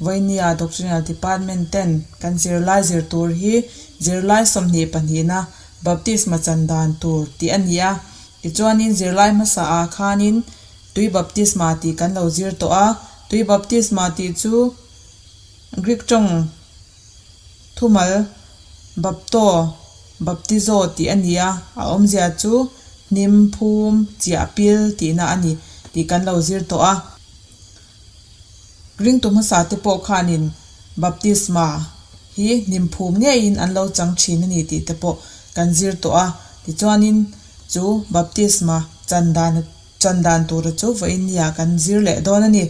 Vawinia Doctrinal Department ten kan zirlai zir tur hi zirlai sawmhnih pahnihna Baptisma chan dan tur tih a ni a. Tichuanin zirlai hmasa ah khanin tui baptisma tih kan lo zir tawh a. Tui baptisma tih chu Greek tawng thumal bapto, baptizo tih a ni a, a awmzia chu hnim, phum, chiah pil tihna a ni tih kan lo zir tawh a. Ringtu hmasa te pawh khanin baptisma hi hnim phum ngeiin an lo chang thin a ni tih te pawh kan zir tawh a. Tichuanin chu baptisma chan dan chan dan tura chu vawiin nia kan zir leh dawn a ni.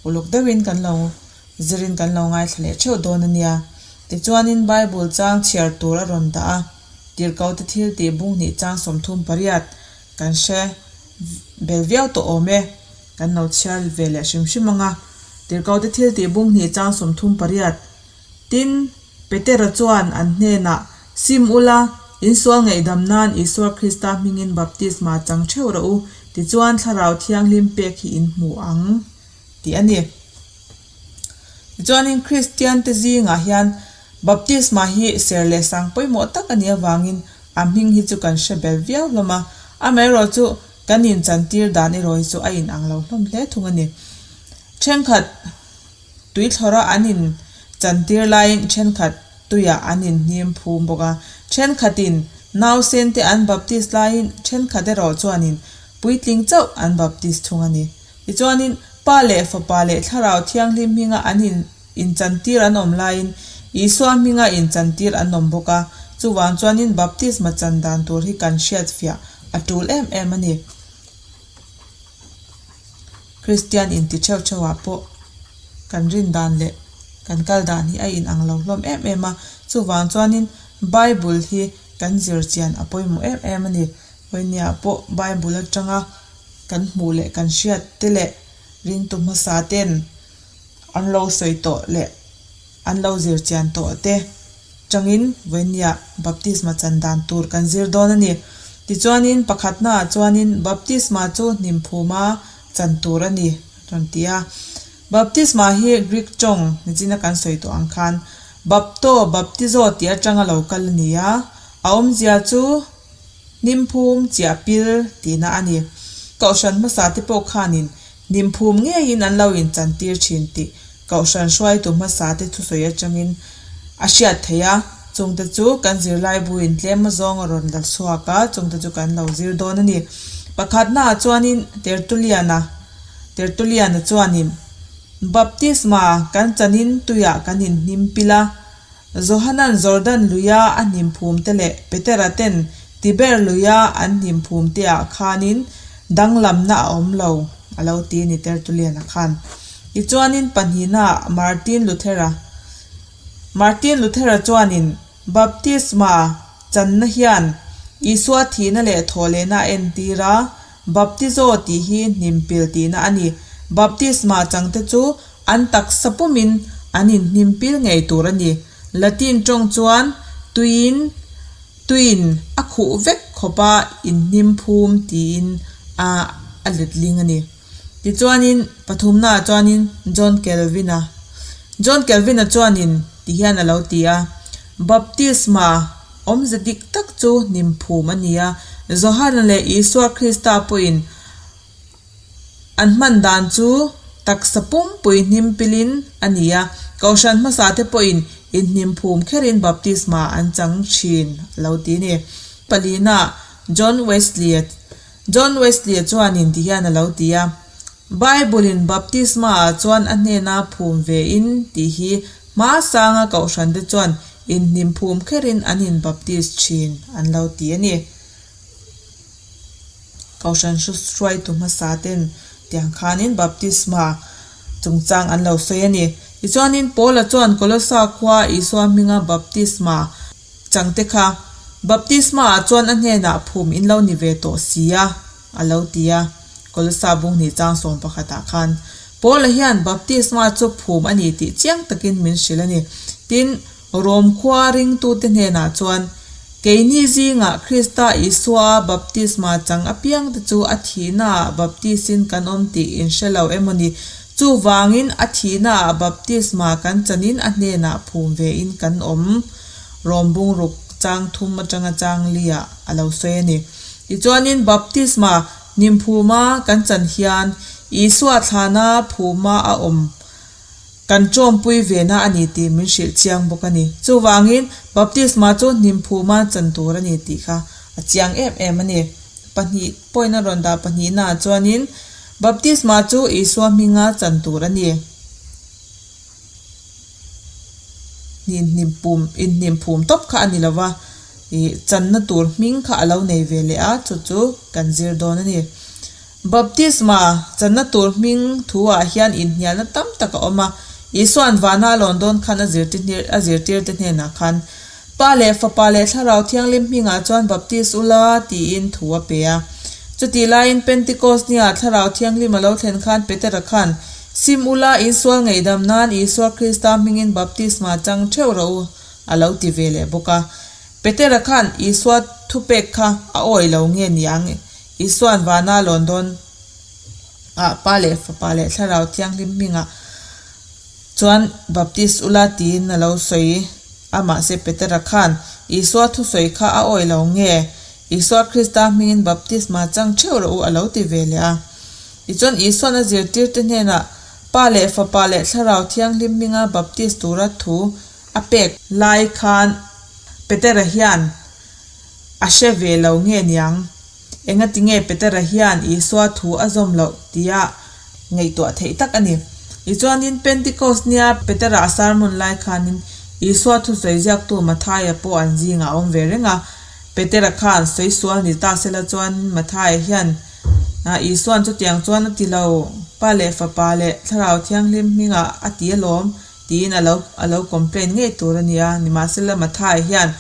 Uluk deuhin kan lo Zirin kan lo ngaithla leh theuh dawn a nia. Tichuanin Bible chang chhiar tur a rawn dah a, Tirhkote thil tih bung hnih chang 38 kan hre bel viau tawh awm e. Kan lo chhiar ve leh hrim hrim ang a. Tirhkote thil tih bung hnih chang 38 Tin, Petera chuan an hnenah, Sim ula, insual ngaihdam nan Isua Krista hmingin baptisma chang theuh rawh u, tichuan Thlarau Thianghlim pek hi in hmu ang. Tih a ni. Tichuanin Kristiante zingah hian baptisma hi ser leh sang pawimawh tak a nih avangin a hming hi chu kan hre bel viau hlawm a, amaherawhchu kan inchantir dan erawh hi chu a inang lo hlawm hle thung a ni. Thenkhat tuithlawra an inchantir laiin thenkhat tuiah an inhnim phum bawk a, thenkhatin nausente an baptis laiin thenkhat erawh chuanin puitling chauh an baptis thung a ni. Tichuanin, Pa leh Fapa leh Thlarau Thianghlim hminga an in inchantir an awm laiin, Isua hminga inchantir an awm bawk a. Chuvang chuanin baptisma chan dan tur hi kan hriatfiah a tul em em a ni. Kristian inti theuh theuhah pawh kan rin dan leh kan kal dan hi a inang lo hlawm em em a. Chuvang chuanin Bible hi kan zir chian a pawimawh em em a ni. Vawinia pawh Bible atanga kan hmuh leh kan hriat te leh ringtu hmasa ten an lo sawi tawh leh an lo zir chian tawh te changin vawinia baptisma chan dan tur kan zir dawn a ni. Tichuanin pakhatnaah chuanin baptisma chu hnimphuma chan tur a ni a rawn ti a. Baptisma hi Greek tawng nichina kan sawi tawh ang khan bapto, baptizo tih atanga lo kal a ni a, a awmzia chu Hnimphum chiah pil tihna a ni. Kohhran hmasa te pawh khanin hnimphum ngeiin an lo inchantir thin tih Kohhran hruaitu hmasa te thusawi atangin a hriat theih a, chungte chu kan zirlaibuin tlem azawng a rawn la chhuak a, chungte chu kan lo zir dawn a ni. Pakhatnaah chuanin Tertullian-a Tertullian-a chuanin Baptisma kan chanin tuiah kan inhnim pil a, Johanan Jordan luia a hnimphum te leh Petera ten Tiber luia an hnimphum te ah khanin danglamna a awm lo, a lo ti ni Tertullian-a khan. Tichuanin pahnihna ah Martin Luthera Martin Luthera chuanin Baptisma channa hian Isua thihna leh thawhlehna a entir a, Baptizo tih hi hnimpil tihna a ni. Baptisma changte chu An taksa pumin an inhnimpil ngei tur a ni. Latin tawng chuan tuiin tuiin a khuh vek khawpa inhnim phum tiin a a letling a ni. Tichuanin pathumnaah chuanin John Calvin-a John Calvin-a chuanin ti hian a lo ti a, Baptisma awmze dik tak chu hnimphum a ni a, Johana leh Isua Krista pawhin An hman dan chu taksa pumpui hnim pilin a ni a, Kohhran hmasa te pawhin inhnim phum kherin baptisma an chang thin a lo ti a ni. Palina, John Wesley John Wesley chuanin ti hian a lo ti a, Bible-in baptisma ah chuan a hnena phum ve in tih hi hma sanga Kohhran te chuan inhnim phum kherin an in baptist thin an lo ti a ni. Kohhran hruaitu hmasa ten tiang khanin baptisma chungchang an lo sawi a ni. Tichuanin Paula chuan Kolosa khua Isua hminga baptisma changte kha baptisma ah chuan a hnenah phum in lo ni ve tawh si a, a lo ti a. Kolosa bung hnih chang 11 ah khan Paula hian baptisma chu phum a ni tih chiang takin min hrilh a ni. Tin, Rom khua ringtute hnenah chuan, Keini zingah Krista Isua baptisma chang apiangte chu a thihnaah baptisin kan awm tih in hre lo emaw ni? Chuvangin a thihnaah baptisma kan chanin a hnenah phum vein kan awm. Rom bungruk chang thum atanga chang liah a lo sawi a ni. Tichuanin baptisma hnimphuma kan chan hian Isua thlana phuma a awm kan tawmpui vena a ni tih min hrilh chiang bawk a ni. Chuvangin baptisma chu hnimphuma chan tur a ni tih kha a chiang em em a ni. Pahnih point a rawn dah pahnihnaah chuanin baptisma chu Isua hminga chan tur a ni. Inhnimpum inhnimphum tawp kha a ni lo va, ih channa tur hming kha a lo nei ve leh a, chu chu kan zir dawn a ni. Baptisma channa tur hming thu ah hian inhnialna tam tak a awm a, Isua'n vana a lawn dawn khan a zirtir a zirtirte hnenah khan, Pa leh Fapa leh Thlarau Thianghlim hmingah chuan baptis ula tiin thu a pe a. Chutih laiin Pentecost nia Thlarau Thianghlim a lo thlen khan Petera khan, Sim ula, insual ngaihdam nan Isua Krista hmingin baptisma chang theuh rawh u, a lo ti ve leh bawk a. Petera khan Isua thupek kha a awih lo nge niang? Isua'n vana lawn dawn ah Pa leh Fapa leh Thlarau Thianghlim hmingah chuan baptis ula tiin a lo sawi a, mahse Petera khan Isua thusawi kha a awih lo nge? Isua Krista hmingin baptisma chang theuh rawh u a lo ti ve leh a. Tichuan Isua'n a zirtirte hnenah Pa leh Fapa leh Thlarau Thianghlim hminga baptis tura thu a pek lai khan Petera hian a hre ve lo nge niang? Engati nge Petera hian Isua thu a zawm loh tia ngaihtuah theih tak a ni. Tichuanin Pentecost nia Petera a sermon lai khanin Isua thusawi ziaktu Mathaia pawh an zingah a awm ve reng a. Petera khan sawi sual ni ta sela chuan Mathaia hian Isua'n chutiang chuan a ti lo, Pa leh Fapa leh Thlarau Thianghlim hmingah a ti alawm tiin a lo a lo complain ngei tur a ni a. Nimahsela Mathaia hian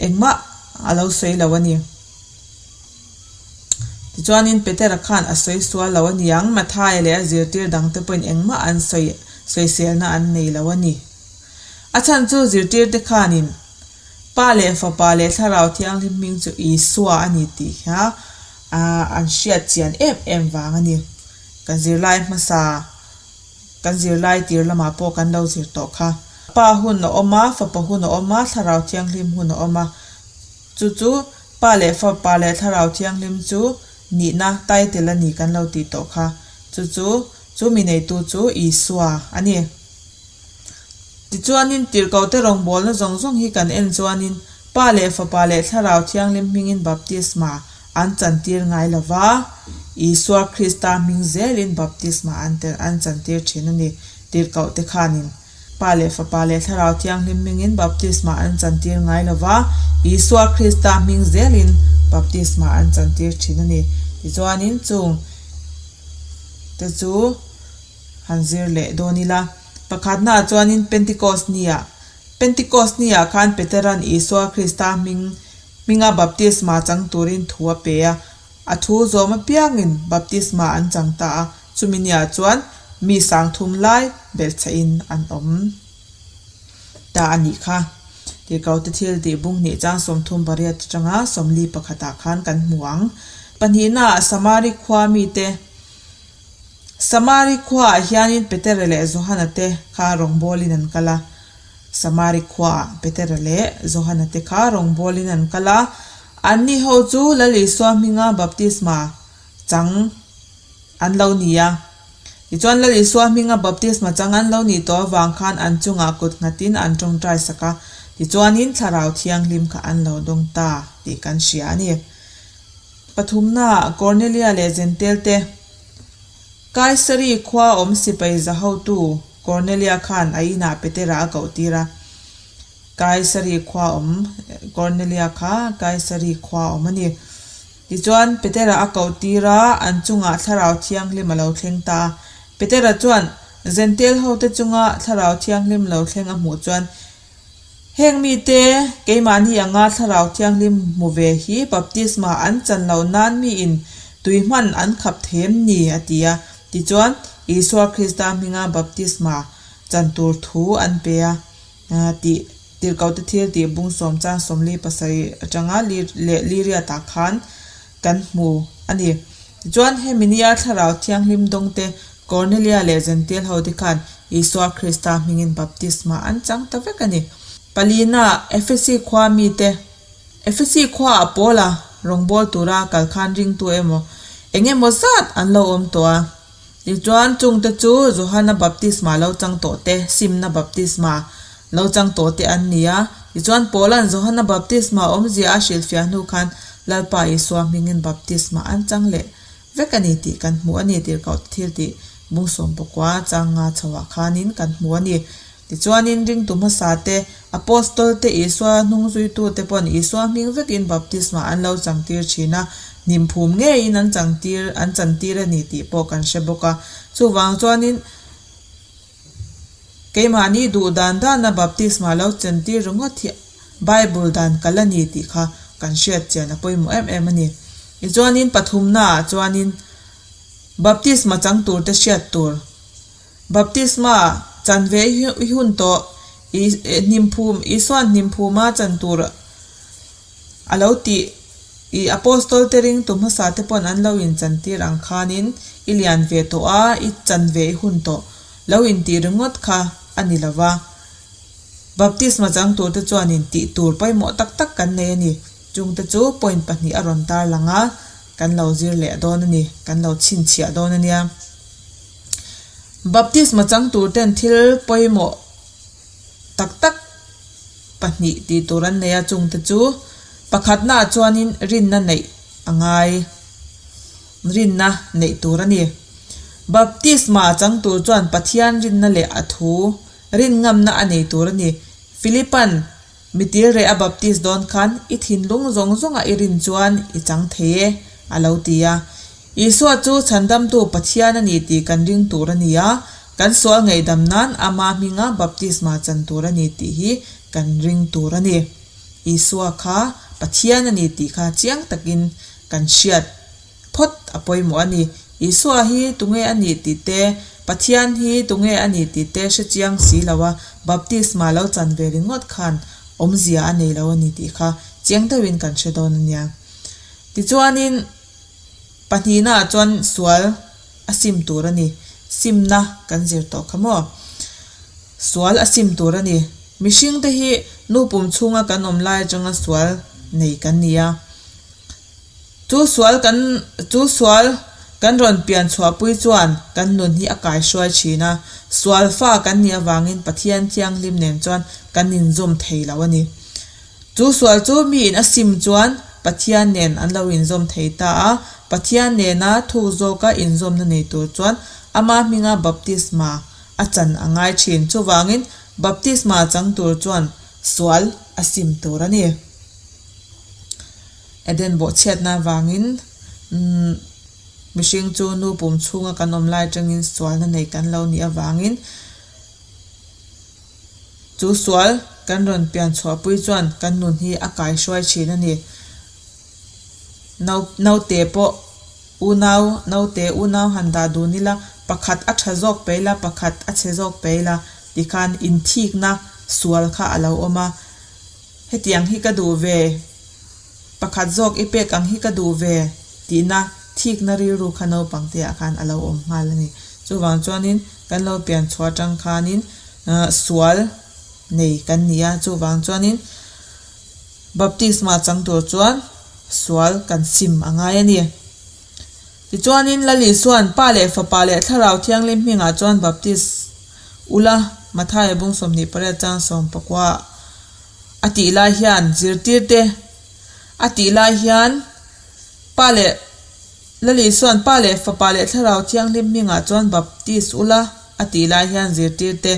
Engmah a lo sawi lo a ni. Tichuanin Petera khan a sawi sual lo a ni ang, Mathaia leh a zirtir dangte pawhin engmah an sawi sawiselna an nei lo a ni. A chhan chu zirtirte khanin Pa leh Fapa leh Thlarau Thianghlim hming chu Isua a ni tih kha an hriat chian em em vang a ni. Kan zirlai hmasa. Kan zirlai tir lamah pawh kan lo zir tawh kha. Pa hun a awm a, Fapa hun a awm a, Thlarau Thianghlim hun a awm a. Chu chu Pa leh Fapa leh Thlarau Thianghlim chu nihna, title, a ni kan lo tih tawh kha. Chu chu chu mi neitu chu Isua a ni. Tichuanin tirhkohte rawngbawlna zawng zawng hi kan en chuanin Pa leh Fapa leh Thlarau Thianghlim hmingin baptisma an chantir ngai lo va, Isua Krista hming zelin baptisma an tel an chantir thin a ni. Tirhkohte khanin Pa leh Fapa leh Thlarau Thianghlim hmingin baptisma an chantir ngai lo va, Isua Krista hming zelin baptisma an chantir thin a ni. Tichuanin chung te chu han zir leh dawn ila. Pakhatnaah chuanin Pentecost niah Pentecost niah khan Petera'n Isua Krista hming Hminga baptisma chang turin thu a pe a, a thu zawm apiangin baptisma an chang ta a, chumi niah chuan mi sang thum lai belhchhahin an awm ta a nih kha. Tirhkohte thil tih bung hnih chang 30 pariat atanga 40 pakhatah khan kan hmu ang. Pahnihnaah Samari khua mite Samari khuaah hianin Petera leh Johana te kha rawngbawlin an kal a. Samari khuaah Petera leh Johana te kha rawngbawlin an kal a, anni ho chu Lal Isua hminga baptisma chang an lo ni a. Tichuan Lal Isua hminga baptisma chang an lo nih tawh avang khan an chungah kut nghatin an tawngtai sak a, tichuanin Thlarau Thianghlim kha an lo dawng ta tih kan hria a ni. Pathumnaah Cornelia leh Jentail te Kaisari khua awm sipai za hotu Cornelia khan a inah Petera a koh tir a. Kaisari khua awm Cornelia kha Kaisari khua awm a ni. Tichuan Petera a koh tir a, an chungah Thlarau Thianghlim a lo thleng ta a. Petera chuan Jentail hote chunga Thlarau Thianghlim lo thleng a hmuh chuan Heng mite, keimahni anga Thlarau Thianghlim hmu ve hi baptisma an chan loh nan miin tui hman an khap them ni, a ti a. Tichuan, Isua Krista hminga baptisma chan tur thu an pe a, tih Tirhkohte thil tih bung sawm chang 47 atanga leh Liriatah khan kan hmu a ni. Tichuan, hemi nia Thlarau Thianghlim dawngte. Kornelia leh Zentiel hote khan Isua Krista hmingin baptisma an chang ta vek a ni. Palina, Efesi khua mite Efesi khuaah Paula rawngbâwl tura kal khan ringtu emaw eng emaw zat an lo awm tawh a. Tichuan, chungte chu Johana baptisma lo chang tawh te, simna baptisma lo chang tawh te an ni a. Tichuan, Paula'n Johana baptisma awmzia a hrilhfiah hnu khan Lalpa Isua hmingin baptisma an chang leh vek a ni tih kan hmu a ni tirhkoh thil tih bungsawm pakua chang nga chhoah khanin kan hmu a ni. Tichuanin ringtu hmasa te, Apostol te, Isua hnungzuitu te pawn Isua hming vekin baptisma an lo changtir thin a, hnimphum ngeiin an changtir an chantir a ni tih pawh kan hre bawk a. Chuvang chuanin keimahni duh dan dana baptisma lo chantir ringawt hi Bible dan kal a ni tih kha kan hriat chian a pawimawh em em a ni. Tichuanin pathumnaah chuanin baptisma chang turte hriat tur Baptisma chan ve i hun tawh i hnimphum Isua'n hnimphuma chan tur a lo tih i Apostol te ringtu hmasa te pawn an lo inchantir ang khanin i lian ve tawh a, i chan ve i hun tawh lo intih ringawt kha a ni lo va. Baptisma chang tur te chuanin tih tur pawimawh tak tak kan nei a ni. Chungte chu point pahnih a rawn tarlang a, kan lo zir leh dawn a ni, kan lo chhinchhiah dawn a nia. Baptisma chang tur ten thil pawimawh tak tak pahnih tih tur an nei a, chungte chu pakhatnaah chuanin rinna neih a ngai, rinna neih tur a ni. Baptisma chang tur chuan Pathian rinna leh a thu rin ngamna a nei tur a ni. Philipan Mitil reh a baptis dawn khan i thinlung zawng zawnga i rin chuan i chang thei e, a lo ti a. Isua chu chhandamtu Pathian a ni tih kan ring tur a ni a, kan sual ngaihdam nan ama hminga baptisma chan tur a ni tih hi kan ring tur a ni. Isua kha Pathian a ni tih kha chiang takin kan hriat phawt a pawimawh a ni. Isua hi tunge a nih tih te, Pathian hi tunge a nih tih te hre chiang si lo a, baptisma lo chan ve ringawt khan awmzia a nei lo a ni tih kha chiang deuhin kan hre dawn a nia. Tichuanin pahnihnaah chuan sual a sim tur a ni. Simna kan zir tawh kha maw? Sual a sim tur a ni. Mihringte hi nu pum chhunga kan awm lai atanga sual nei kan ni a. Chu sual kan chu sual kan rawn pian chhuahpui chuan kan nun hi a kaihruai thin a, sual fa kan nih avangin Pathian thianghlim nen chuan kan inzawm thei lo a ni. Chu sual chu miin a sim chuan Pathian nen an lo inzawm thei ta a, Pathian nena thuk zawka inzawmna nei tur chuan ama hminga baptisma a chan a ngai thin. Chuvangin baptisma chang tur chuan sual a sim tur a ni. Eden bawhchhiatna avangin mihring chu nu pum chhunga kan awm lai atangin sualna nei kan lo nih avangin chu sual kan rawn pian chhuahpui chuan kan nun hi a kaihruai thin a ni. Naute pawh unau naute unau han dah dun ila pakhat a tha zawk pe ila pakhat a chhe zawk pe ila tikhan inthikna sual kha a lo awm a. Hetiang hi ka duh ve, pakhat zawk i pek ang hi ka duh ve tihna thikna rilru kha naupang te ah khan a lo awm nghal a ni. Chuvang chuanin kan lo pian chhuah atang khanin sual nei kan ni a, chuvang chuanin baptisma chang tur chuan sual kan sim a ngai a ni. Tichuanin Lal Isua'n Pa leh Fapa leh Thlarau Thianghlim hmingah chuan baptis ula Mathaia bung 28 chang 19 a tih lai hian zirtirte a tih lai hian Pa leh Lal Isua'n Pa leh Fapa leh Thlarau Thianghlim hmingah chuan baptis ula a tih lai hian zirtirte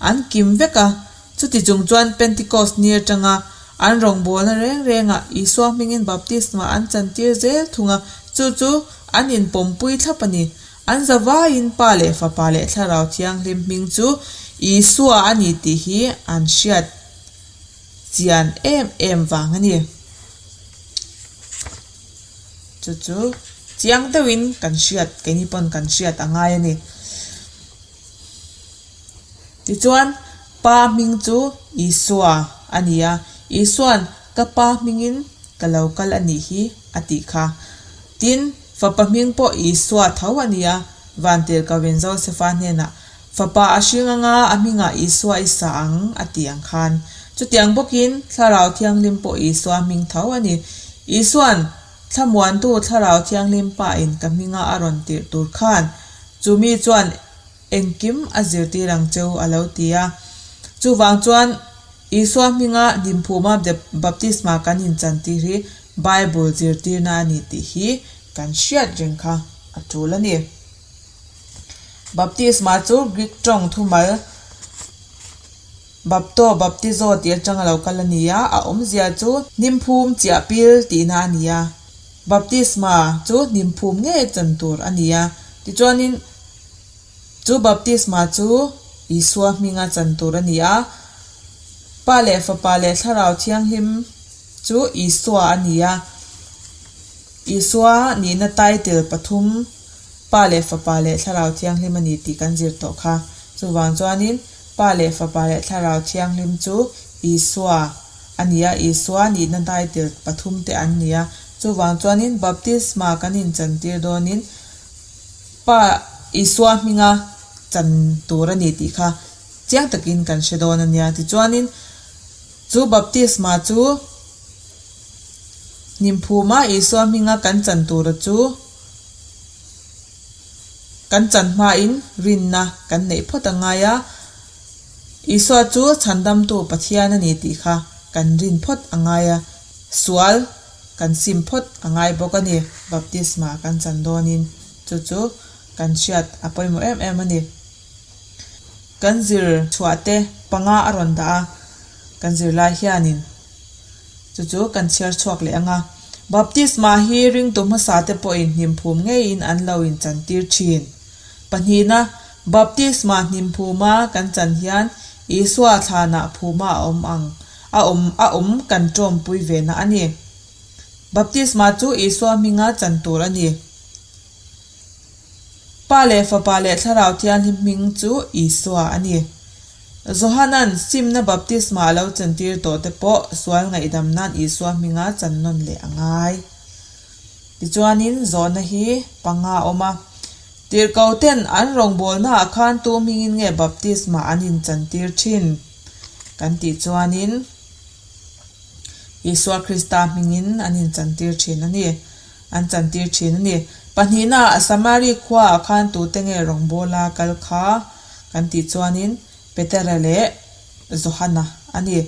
an kim vek a. Chuti chung chuan Pentecost ni atanga an rawngbawlna reng rengah Isua hmingin baptisma an chantir zel thung a, chu chu an inpawmpui thlap a ni. An zavaiin Pa leh Fapa leh Thlarau Thianghlim hming chu Isua a ni tih hi an hriat chian em em vang a ni. Chu chu chiang deuhin kan hriat, keini pawn kan hriat a ngai a ni. Tichuan, Pa hming chu Isua a ni a, Isua'n ka Pa hmingin ka lo kal a nih hi a tih kha. Tin, Fapa hming pawh Isua tho a ni a. Vantirhkohin Josefa hnenah, Fapa a hring anga a hmingah Isua i sa ang, a ti ang khan. Chutiang bawkin Thlarau Thianghlim pawh Isua hming tho a ni. Isua'n Thlamuantu Thlarau Thianghlim pain ka hminga a rawn tirh tur khan, chu mi chuan engkim a zirtir ang cheu a lo ti a. Chuvang chuan Isua hminga Hlimphuma baptisma kan inchantir hi Bible zirtirna a ni tih hi kan hriat reng kha a tul a ni. Baptisma chu Greek tawng thumal bapto, baptizo tih atanga lo kal a ni a, a awmzia chu hnimphum chiah pil tihna a ni a. Baptisma chu hnimphum ngei chan tur a ni a, tichuanin chu baptisma chu Isua hminga chan tur a ni a, Pa leh Fapa leh Thlarau Thianghlim chu Isua a ni a, Isua nihna title pathum Pa leh Fapa leh Thlarau Thianghlim a ni tih kan zir tawh kha. Chuvang chuanin Pa leh Fapa leh Thlarau Thianghlim chu Isua a ni a, Isua nihna title pathum te an ni a. Chuvang chuanin baptisma kan inchantir dawnin Pa Isua hminga chan tur a ni tih kha chiang takin kan hre dawn a nia. Tichuanin chu baptisma chu Hnimphuma Isua hminga kan chan tura chu kan chan hmain rinna kan neih phawt a ngai a, Isua chu chhandamtu Pathian a ni tih kha kan rin phawt a ngai a, sual kan sim phawt a ngai bawk a ni, baptisma kan chan dawnin chu chu kan hriat a pawimawh em em a ni. Kan zir chhuah te panga a rawn dah a, kan zirlai hianin Chu chu kan chhiar chhuak leh ang a. Baptisma hi ringtu hmasa te pawhin hnimphum ngeiin an lo inchantir thin. Pahnihna, Baptisma hnimphuma kan chan hian Isua thlanah phuma a awm ang, a awm a awm kan tawmpui ve na a ni. Baptisma chu Isua hminga chan tur a ni. Pa leh Fapa leh Thlarau Thianghlim hming chu Isua a ni. Johanan simna baptisma a lo chantir tawh te pawh sual ngaihdam nan Isua hminga chan nawn leh a ngai. Tichuanin zawhna hi panga a awm a. Tirhko ten an rawngbawlnaah khan tu hmingin nge baptisma an inchantir thin kan tih chuanin Isua Krista hmingin an inchantir thin a ni. An chantir thin a ni. Pahnihnaah Samari khuaah khan tute nge rawngbawla kal kha kan tih chuanin Petera leh Johana a ni.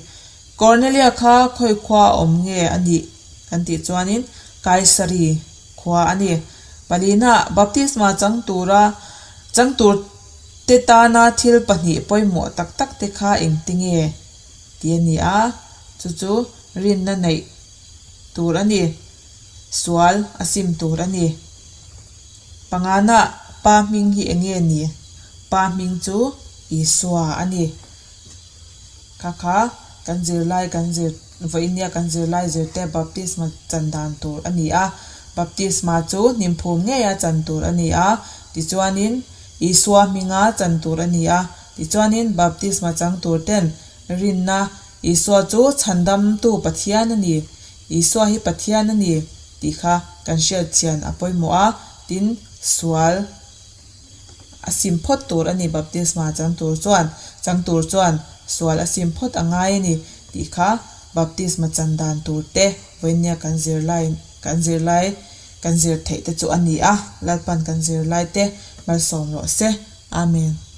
Kornelia kha khawi khua a awm nge a nih kan tih chuanin Kaisari khua a ni. Palinaah baptisma chang tura chang tur te tana thil pahnih pawimawh tak tak te kha engtinge tih a ni a, chu chu rinna neih tur a ni. Sual a sim tur a ni. Pangana Pa hming hi eng nge ni? Pa hming chu Isua a ni. Kha kha kan zirlai kan zir vawinia kan zirlai zirte baptisma chan dan tur a ni a. Baptisma chu hnimphum ngeia chan tur a ni a. Tichuanin Isua hminga chan tur a ni a. Tichuanin baptisma chang tur ten rinna Isua chu chhandamtu Pathian a ni. Isua hi Pathian a ni tih kha kan hriat chian a pawimawh a, tin sual a sim phawt tur a ni, baptisma chang tur chuan chang tur chuan sual a sim phawt a ngai a ni tih kha baptisma chan dan tur te vawinia kan zirlai kan zirlai kan zir theih te chu a ni a, Lalpan kan zirlai te malsawm rawh se. Amen.